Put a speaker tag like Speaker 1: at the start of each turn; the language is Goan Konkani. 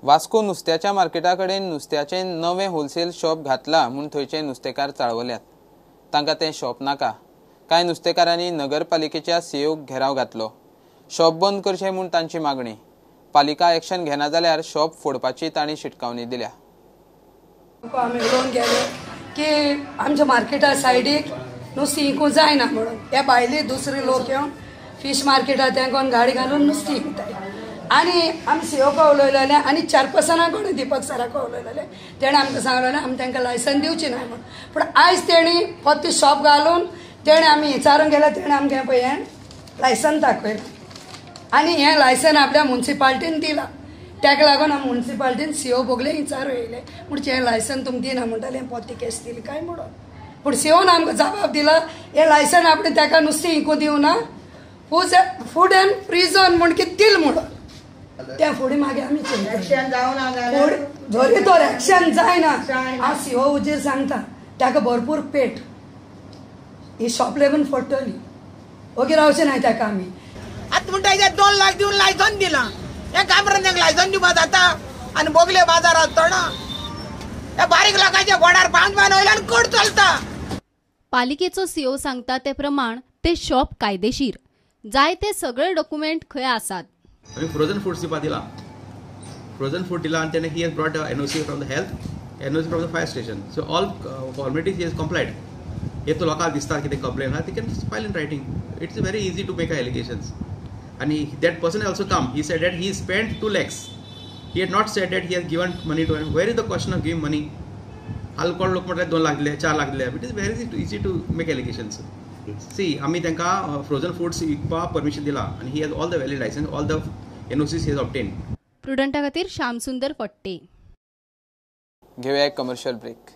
Speaker 1: वास्को नुस्त्याच्या मार्केटा कडेन नुस्त्याचें नवें होलसेल शॉप घातला म्हूण थंयचे नुस्तेकार चाळवल्यात. तांकां तें शॉप नाका. कांय नुस्तेकारांनी नगरपालिकेच्या सीओक घेराव घातलो. शॉप बंद करचें म्हूण तांची मागणी. पालिका एक्शन घेना जाल्यार शॉप फोडपाची तांणी शिटकावणी दिल्या.
Speaker 2: आमी उलोवन गेले की आमच्या मार्केटा सायडीक नुस्तीं विकूं जायना म्हणून. त्या भायली दुसरे लोक येवन फीश मार्केटात तेंकोन गाडी घालून नुस्तीं विकताय. आनी आमी सीओक उलयलेले आनी चेअरपर्सना कडेन दीपक सराक उलयलेले, तेणें आमकां सांगलेलें आमी तांकां लायसन दिवची ना म्हणून. पूण आयज तेणी फक्त शॉप घालून तेणें आमी विचारूंक गेल्यार तेणें आमकां पळय हें लायसन दाखयलां आनी हें लायसन आपल्या मुन्सिपाल्टीन दिलां. ताका लागून आमी मुन्सिपाल्टीन सीओ बोगले विचारूं येयले म्हणजे हें लायसन तुमकां दिना म्हणटालें, हें पोत्ती केस दिली काय म्हणून. पूण सीओन आमकां जबाब दिला हें लायसन आपणें ताका नुस्तें विकूं दिवना, फूड एंड प्रिजन म्हूण कितें दिल म्हणून. त्या फुडें मागीर आमी जरी तर एक्शन जायना हांव सीओ उजीर सांगता ताका भरपूर पेट ही शॉप लागून फोडटली, ओगी रावचें ना ताका आमी.
Speaker 3: आतां म्हणटा 2 लाख दिवन लायसन दिलां, हें कामरान लायसन दिवपा जाता आनी बोगले बाजारात तोंडा ह्या बारीक लोकांच्या गोडार बांद बांद वयल्यान कोड चलता.
Speaker 4: पालिकेचो सीओ सांगता ते प्रमाण ते शॉप कायदेशीर, जाय ते सगळे डॉक्युमेंट खंय आसात.
Speaker 5: आमी फ्रोजन फूड्स दिवपा दिला, फ्रोजन फूड दिला आनी तेणें he has brought NOC from the health, NOC from the fire station. So all formalities he has complied. हे तो लोकांक दिसता कितें कंप्लेन आहा, they can file in writing. It's very easy to make allegations. आनी that person also come, he said that he spend 2 lakhs. He had not said that he has given money to him. Where is the question of giving money? हाल कोण लोक म्हणटात 2 लाख दिले, 4 लाख दिले. It is very easy to make allegations. See, आमी तांकां फ्रोजन फूड्स विकपाक परमिशन दिला आनी he has all the valid licence, all the NOCs he has obtained.
Speaker 4: प्रुडंटा खातीर श्यामसुंदर फट्टे.
Speaker 1: घेवया एक कमर्शियल ब्रेक.